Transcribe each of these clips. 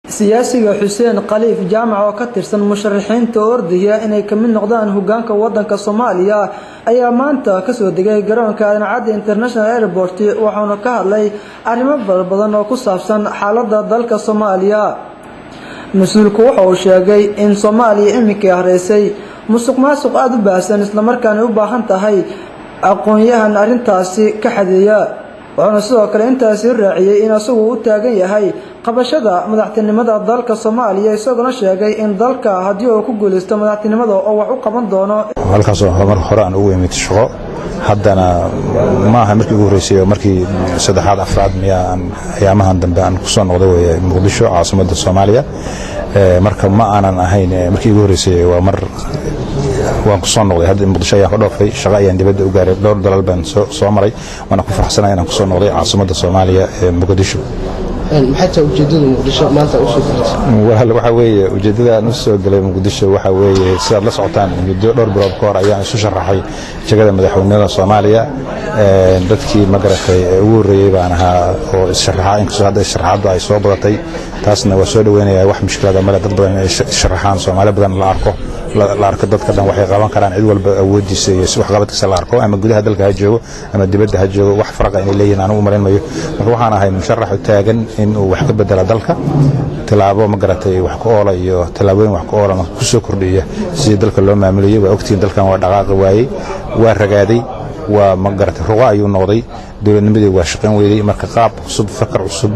Siyaasiga Xuseen Khaliif Jaamac oo ka tirsan musharaxiinta ordaya inay ka mid noqdaan hogaanka wadanka Soomaaliya ayaa maanta kasoo degay garoonka Aadan Cadde International Airport, waxaana ka hadlay arrimo badan oo ku saabsan xaaladda dalka Soomaaliya. Mas-uulku waxa uu sheegay in Soomaaliya iminkii hareysay musuq maasuq aada u baahsan, islamarkaana u baahan tahay aqoon-yahan arrintaasi ka xadeeya. Wuxuuna sidoo kale intaasi raaciyey in isagu u taagan yahay qabashada madaxtinimada dalka Soomaaliya, isagoona sheegay in dalka haddii uu ku guuleysto madaxtinimada oo wax u qaban doono. Halkaasoo mar hore aan ugu imid shaqo, haddana maaha markii ugu horreysay, markii saddexaad, afraad miyaa aan ayaamahan dambe aan kusoo noqday weye Muqdisho, caasimadda Soomaaliya. Marka ma aanan ahayn markii ugu horreysay, waa mar waan kusoo noqday. Hadda Muqdisho ayaan ka dhoofay, shaqo ayaan dibadda u gaaray, dhowr dalal baan soo maray, waana ku faraxsanahay inaan kusoo noqday caasimadda Soomaaliya ee Muqdisho. Maxay tahay ujeeddada Muqdisho maanta usoo gaartay? Walaal, waxaa weeye ujeeddada aan u soo galay Muqdisho waxaa weeye, sidaad la socotaan, muddo dhowr bilood ka hor ayaan isu sharaxay jagada madaxweynada Soomaaliya. Dadkii, ma garatay, ugu horreeyey baan ahaa oo issharaxa, inkastoo hadda issharaxaaddu ay soo badatay, taasna waa soo dhaweynaya. Wax mushkilada male dad badan inay issharaxaan, Soomaali badan la arko, la arko dadka dhan waxay qaban karaan, cid walba awoodiisa iyo waxqabadkiisa la arko, ama gudaha dalka ha joogo ama dibadda ha joogo, wax faraqa inay leeyihiin anigu u malayn mayo. Marka waxaan ahay musharax u taagan in uu wax ka bedela dalka, tilaabo, ma garatay, wax ku oola iyo tallaabooyin wax ku oolana ku soo kordhiya sidii dalka loo maamulayay. Waa ogtihiin, dalkan waa dhaqaaqi waayey, waa ragaaday, waa, ma garatay, ruqo ayuu noqday, dowladnimadii waa shaqayn weyday. Marka qaab cusub, fakar cusub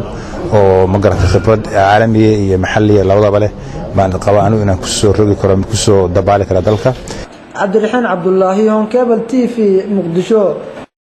oo, ma garatay, khibrad caalamiya iyo maxalliya labadaba leh baan qaba anigu inaan kusoo rogi karo, kusoo dabaali kara dalka. Cabdiraxiin Cabdulaahi, Horn Cable TV, Muqdisho.